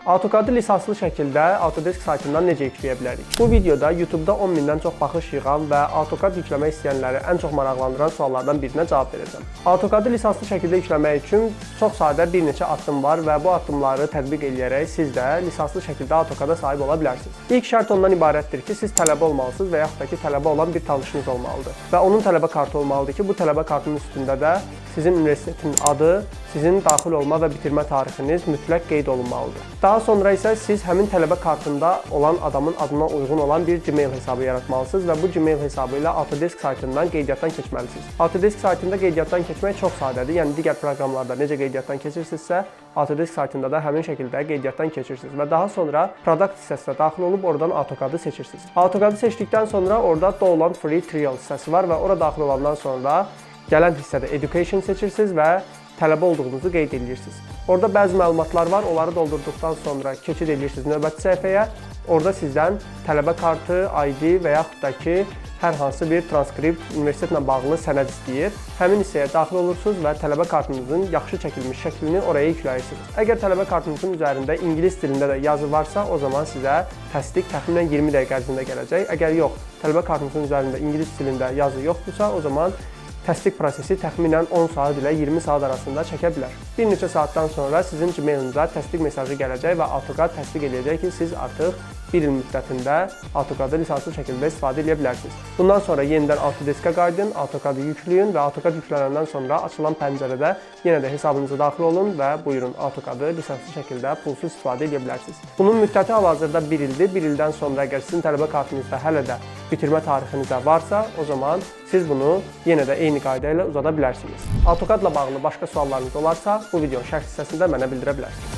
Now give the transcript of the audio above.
AutoCAD-ı lisanslı şəkildə Autodesk saytından necə yükləyə bilərik? Bu videoda YouTube-da 10 mindən çox baxış yığan və AutoCAD yükləmək istəyənləri ən çox maraqlandıran suallardan birinə cavab verəcəm. AutoCAD-ı lisanslı şəkildə yükləmək üçün çox sadə bir neçə addım var və bu addımları tətbiq eləyərək siz də lisanslı şəkildə AutoCAD-a sahib ola bilərsiniz. İlk şərt ondan ibarətdir ki, siz tələbə olmalısınız və yaxud da ki, tələbə olan bir tanışınız olmalıdır və onun tələbə kartı olmalıdır ki, bu tələbə kartının üstündə də sizin universitetin adı, sizin daxil olma və bitirmə tarixiniz mütləq qeyd olunmalıdır. Daha sonra isə siz həmin tələbə kartında olan adamın adına uyğun olan bir Gmail hesabı yaratmalısınız və bu Gmail hesabı ilə Autodesk saytından qeydiyyatdan keçməlisiniz. Autodesk saytında qeydiyyatdan keçmək çox sadədir. Yəni digər proqramlarda necə qeydiyyatdan keçirsinizsə, Autodesk saytında da həmin şəkildə qeydiyyatdan keçirsiniz və daha sonra Product hissəsinə daxil olub oradan AutoCAD-ı seçirsiniz. AutoCAD-ı seçdikdən sonra orada Download Free Trial hissəsi var və ora daxil olandan sonra gələn hissədə Education seçirsiniz və tələbə olduğunuzu qeyd edirsiniz. Orada bəzi məlumatlar var, onları doldurduqdan sonra keçid edirsiniz növbəti səhifəyə. Orada sizdən tələbə kartı, ID və yaxud da ki, hər hansı bir transkript, universitetlə bağlı sənəd istəyir. Həmin hissəyə daxil olursunuz və tələbə kartınızın yaxşı çəkilmiş şəklini oraya yükləyirsiniz. Əgər tələbə kartınızın üzərində ingilis dilində də yazı varsa, o zaman sizə təsdiq təxminən 20 dəqiqə ərzində gələcək. Əgər yox, tələbə kartınızın üzərində ingilis dilində yazı yoxdursa, o zaman təsdiq prosesi təxminən 10 saat ilə 20 saat arasında çəkə bilər. Bir neçə saatdan sonra sizin Gmail-inizə təsdiq mesajı gələcək və AutoCAD təsdiq eləyəcək ki, siz artıq bir il müddətində AutoCAD-ı lisanslı şəkildə istifadə edə bilərsiniz. Bundan sonra yenidən Autodesk-ə qayıdın, AutoCAD-ı yükləyin və AutoCAD yüklənəndən sonra açılan pəncərədə yenə də hesabınıza daxil olun və buyurun, AutoCAD-ı lisanslı şəkildə pulsuz istifadə edə bilərsiniz. Bunun müddəti hal-hazırda 1 ildir. 1 ildən sonra əgər sizin tələbə kartınızda hələ də bitirmə tarixinizdə varsa, o zaman siz bunu yenə də eyni qayda ilə uzada bilərsiniz. AutoCAD-la bağlı başqa suallarınız olarsa, bu videonun şərh hissəsində mənə bildirə bilərsiniz.